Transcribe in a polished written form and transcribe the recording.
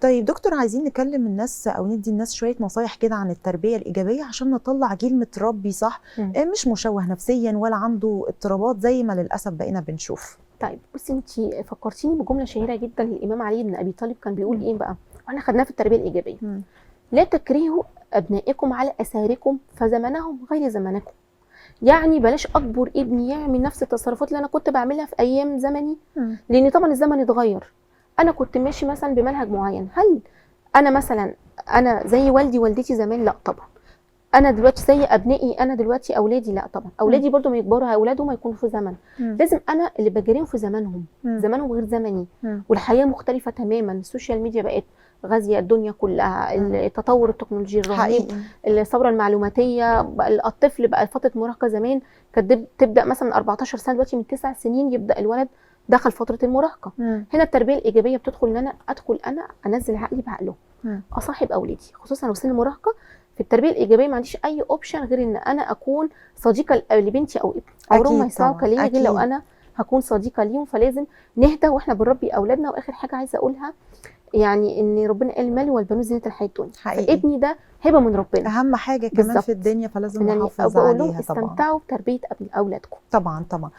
طيب دكتور، عايزين نكلم الناس او ندي الناس شوية نصايح كده عن التربية الايجابية عشان نطلع جيل متربي صح، مش مشوه نفسيا ولا عنده اضطرابات زي ما للاسف بقينا بنشوف. طيب بصي، انت فكرتيني بجملة شهيرة جدا للامام علي بن ابي طالب، كان بيقول ايه بقى؟ واحنا خدناها في التربية الايجابية. لا تكرهوا ابنائكم على اثاركم فزمنهم غير زمنكم. يعني بلاش اجبر ابني يعمل نفس التصرفات اللي انا كنت بعملها في ايام زمني، لان طبعا الزمن اتغير. انا كنت ماشي مثلا بمنهج معين، هل انا مثلا انا زي والدي والدتي زمان؟ لا طبعا. انا دلوقتي زي ابنائي؟ انا دلوقتي اولادي؟ لا طبعا. اولادي برضو ما يكبروا اولادهم هيكونوا في زمن. لازم انا اللي بجريهم في زمانهم. زمانهم غير زمني. والحياة مختلفة تماما، ال social media بقت غازية الدنيا كلها، التطور التكنولوجي الرهيب، الثورة المعلوماتيه. بقى الطفل بقى فترة مراهقه، زمان كانت تبدا مثلا من 14 سنه، دلوقتي من 9 سنين يبدا الولد دخل فترة المراهقه. هنا التربية الايجابية بتدخل، ان انا ادخل انا انزل عقلي بعقله، اصاحب اولادي خصوصا لو سن المراهقه. في التربية الايجابية ما عنديش اي option غير ان انا اكون صديقه لبنتي او ابني. عمرهم ما يسمعوا كلامي غير لو انا هكون صديقه ليهم. فلازم نهدى واحنا بنربي اولادنا. واخر حاجة عايزه اقولها، يعني ان ربنا قال المال والبنون زينة الحياة الدنيا. فابني ده هبه من ربنا، اهم حاجة كمان في الدنيا، فلازم يعني نحافظ بقول لهم عليها طبعا. استمتعوا بتربيه اولادكم. طبعا طبعا.